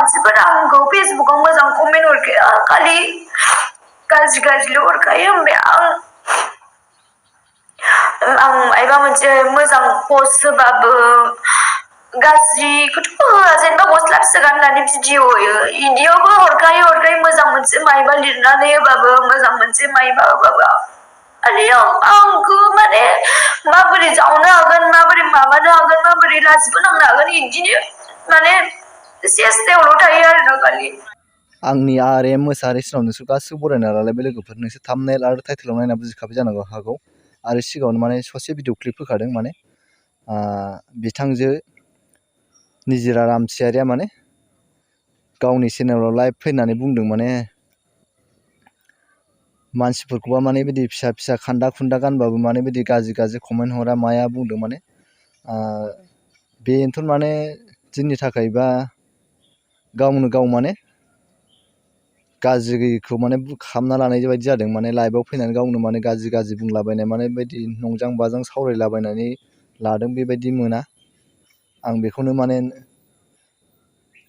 मानसिफोरा आंखौ फेसबुकाव मोजां कमेन्ट हरखाया खालि गाज्रिल' हरखायो ओमफ्राय आं मायबा मोनसे मोजां पस्ट होबाबो गाज्रिखौथ' होआ जेनेबा गस्ला फिसा गाननानै भिडिअ होयो इदियावबो हरखायो मोजां मोनसे मायबा लिरनानै होबाबो मोजां मोनसे मायबा होबाबो आंखौ माने माबोरै जावनो हागोन माबोरै माबानो हागोन माबोरै लाजिफोनांनो हागोन इदिनो माने सेस्तायावल' थायो आरोना खालि आंनि RM मोसाहारि सिनाव नोंसोर गासिबो बरायना लालायबाय लोगोफोर नोंसोर थाम्बनेल आरो टाइटेलाव नायना बुजिखाबाय जानो हागौ आरो सिगाङावनो माने ससे भिडिअ क्लिप होखादों माने बिथांजो निजिरा रामसियारिया माने गावनि चेनेलाव लाइभ फैनानै बुंदों माने मानसिफोरखौबा माने बिदि फिसा फिसा खान्दा खुन्दा गानबाबो माने बिदि गाज्रि कमेन्ट हरा माया बुंदों माने बेनोथ' माने जोंनि थाखाय बा गावनो गाव माने गाज्रिखौ माने खालामना लानाय बायदि जादों माने लाइभआव फैनानै गावनो माने गाज्रि बुंलाबायनाय माने बायदि नंजां बाजां सावरायलाबायनानै लादों बेबायदि मोना आं बेखौनो माने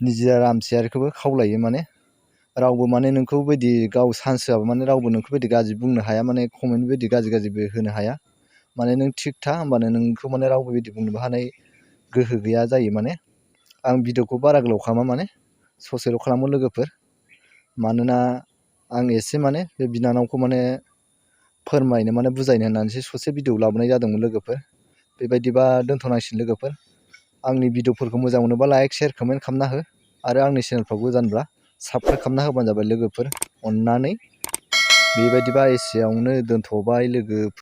निजिरा रामसियारिखौबो खावलायो माने रावबो माने नोंखौ बायदि गाव चान्स होआबा माने रावबो नोंखौ बायदि गाज्रि बुंनो हाया माने कमेन्ट बायदि गाज्रिबो होनो हाया माने नों थिग था होमबानो नोंखौ माने रावबो बिदि बुंनोबो हानाय गोहो गैया जायो माने आं भिडिअखौ बारा गोलाव खालामा माने ससेल' खालामो लोगोफोर मानोना आं एसे माने बे बिनानावखौ माने फोरमायनो माने बुजायनो होननानैसो ससे भिडिअ लाबोनाय जादोंमोन लोगोफोर बेबायदिबा दोनथ'नांसिगोन लोगोफोर आंनि भिडिअफोरखौ मोजां मोनोबा लाइक शेयार कमेन्ट खालामना हो आरो आंनि चेनेलफ्राव गोदानब्ला साबस्क्राइब खालामना होबानो जाबाय लोगोफोर अननानै बेबायदिबा एसेयावनो दोनथ'बाय लोगोफोर।